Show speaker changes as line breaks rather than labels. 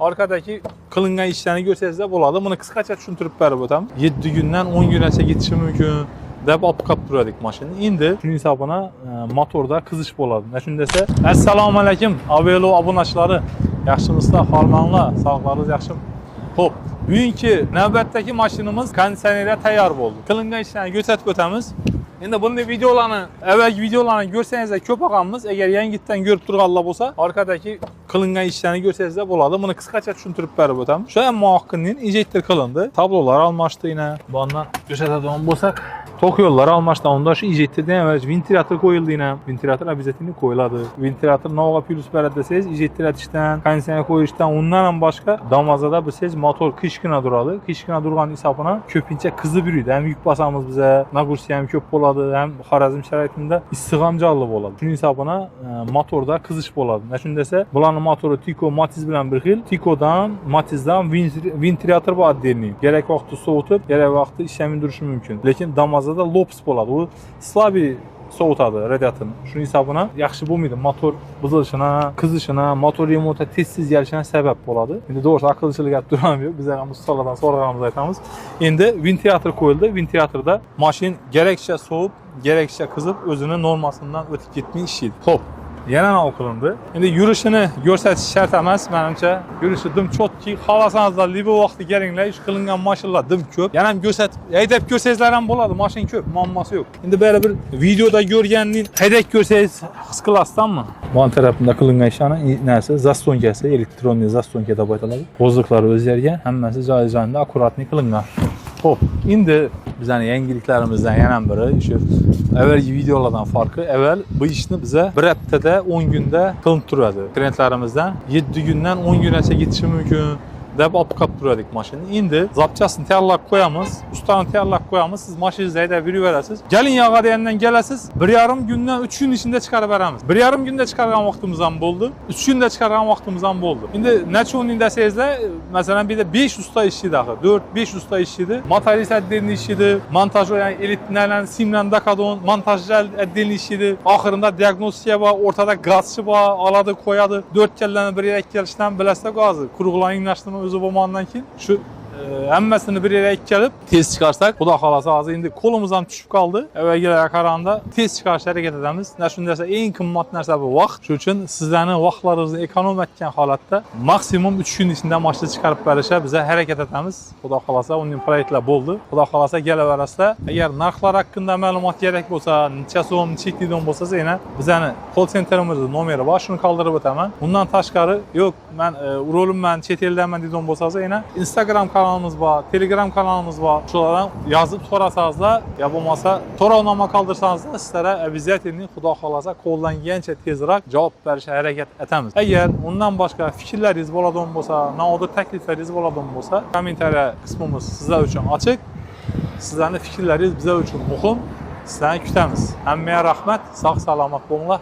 Orqadagi qilingan ishlarni ko'rsangizlar bo'ladi. Buni qisqacha tushuntirib berib o'taman. 7 kundan 10 kungacha ketishi mumkin deb olib qolib turadik mashina. Endi shuning hisobina motorda qizish bo'ladi. Mana shuni desa, assalomu alaykum Avelo obunachilari. Yaxshimisizlar, hormanlar, sog'liqlaringiz yaxshimi? Xo'p, bugungi navbatdagi mashinamiz konditsionerga tayyor bo'ldi. Qilingan ishlarni ko'rsatib o'tamiz. Endi bunday videolarni, avvalgi videolarni ko'rsangizlar ko'p og'amiz. Agar yangitdan ko'rib turganlar bo'lsa, orqadagi qilingan ishlarni ko'rsangizlar bo'ladi. Buni qisqacha tushuntirib berib o'tamiz. Shu ham muoqqinning injektor qilindi. Tablolar almashdi yine. Bundan ko'rsatadigan bo'lsak, tok yo'llar almashdi. Unda shu injektordan avval ventilyator qo'yildi yine. Ventilyator обязательно qo'yiladi. Ventilyator nog'a plyus beradi desangiz, injektor atishdan, konditsioner qo'yishdan, undan ham boshqa Damazada bilsangiz motor qishgina turadi. Qishgina turgan hisobina ko'pincha qizib yuradi. Ham yuk bosamiz biza, нагрузка ham ko'p bo'ladi, ham Xorazm sharoitida issiq ham jonli bo'ladi. Shuning hisobina motorda qizish bo'ladi. Mana shuni desa, bularning motori Tico Matiz bilan bir xil. Ticodan, Matizdan ventilyator bor отдельный. Kerak vaqtda sovutib, kerak vaqtda ishlamay turishi mumkin. Lekin Damazada Lops bo'ladi. U слабый sovutadi radiatorni. Shuning hisobina yaxshi bo'lmaydi. Motor buzilishina, qizishina, motor remonti tez-tez kelishina sabab bo'ladi. Endi to'g'risi aqlchilik gap turgan yo'q. Biz ham ustalardan so'raganimizni aytamiz. Endi ventilyator qo'yildi. Ventilyatorda mashin gerekcha sovib, gerekcha qizib, o'zini normasidan o'tib ketmay ishlaydi. Xo'p, yana nima qilindi? Endi yurishini ko'rsatish shart emas, menimcha. Yurishi dim чёткий. Xohlasangizlar, любой vaqtda kelinglar, ish qilingan mashinalar dim ko'p. Yana ham ko'rsatib, haydab ko'rsangizlar ham bo'ladi, mashina ko'p, muammosi yo'q. Endi baribir videoda ko'rganning haydab ko'rsangiz his qilasizmi? Bu tarafida qilingan ishlarni narsa заслонка si, электронный заслонка deb aytiladi. Воздух lari o'zgargan, hammasi joyi joyida аккуратный qilingan. Xo'p, endi bizani yangiliklarimizdan yana biri shu avvalgi videolardan farqi, avval bu ishni biza bir haftada 10 kunda qilinib turadi. Klientlarimizdan 7 kundan 10 kungacha ketishi mumkin deb olib qolib turadik mashinani. Endi запчасть ini tayyorlab qo'yamiz, ustani tayyorlab qo'yamiz, siz mashinangizni haydab yuraverasiz. Keling yog'a degandan kelasiz, 1,5 kundan 3 kun ichida chiqarib beramiz. 1,5 kunda chiqargan vaqtimiz ham bo'ldi, 3 kunda chiqargan vaqtimiz ham bo'ldi. Endi necha kun desangizlar, masalan, bu yerda 5 usta ishlaydi axir. 4-5 usta ishlaydi. Motorist отдельно ishlaydi, montajyor, ya'ni elektr simdan dakadon, montajchi отдельно ishlaydi. Oxirida diagnostika bor, o'rtada gazchi bor, oladi, qo'yadi. 4 kallani bir yerga kelishdan bilasizlar hozir. Quruqlarning nashtini o'zi bo'lgandan keyin shu hammasini bir yerga kelib tez chiqarsak, xudo xohlasa hozir endi qo'limiz ham tushib qoldi. Avvalgilarga qaraganda tez chiqarishga harakat etamiz. Mana shu narsa eng qimmat narsa bu vaqt. Shuning uchun sizlarning vaqtlaringizni эконом etgan holatda maksimum 3 kun ichida mashina chiqarib berishga biz harakat etamiz. Xudo xohlasa uning proyektlar bo'ldi. Xudo xohlasa kelaverasizlar. Agar narxlar haqida ma'lumot kerak bo'lsa, necha so'm, necha deydigan bo'lsa, yana bizani call centerimizning nomeri bor, shuni qoldirib o'taman. Undan tashqari, yo'q, men urolimman, chet eldanman deydigan bo'lsangiz, yana Instagram kanalimiz bor, Telegram kanalimiz bor. Shulardan yozib so'rasangizlar, yo bo'lmasa so'rovnoma qoldirsangizlar, sizlarga обязательно xudo xohlasa qo'ldan kelgancha tezroq javob berishga harakat etamiz. Agar undan boshqa fikrlaringiz bo'ladigan bo'lsa, nodir takliflaringiz bo'ladigan bo'lsa, kommentariya qismimiz sizlar uchun ochiq. Sizlarning fikrlaringiz bizlar uchun muhim. Sizlarni kutamiz. Hammaga rahmat. Sog' salomat bo'linglar.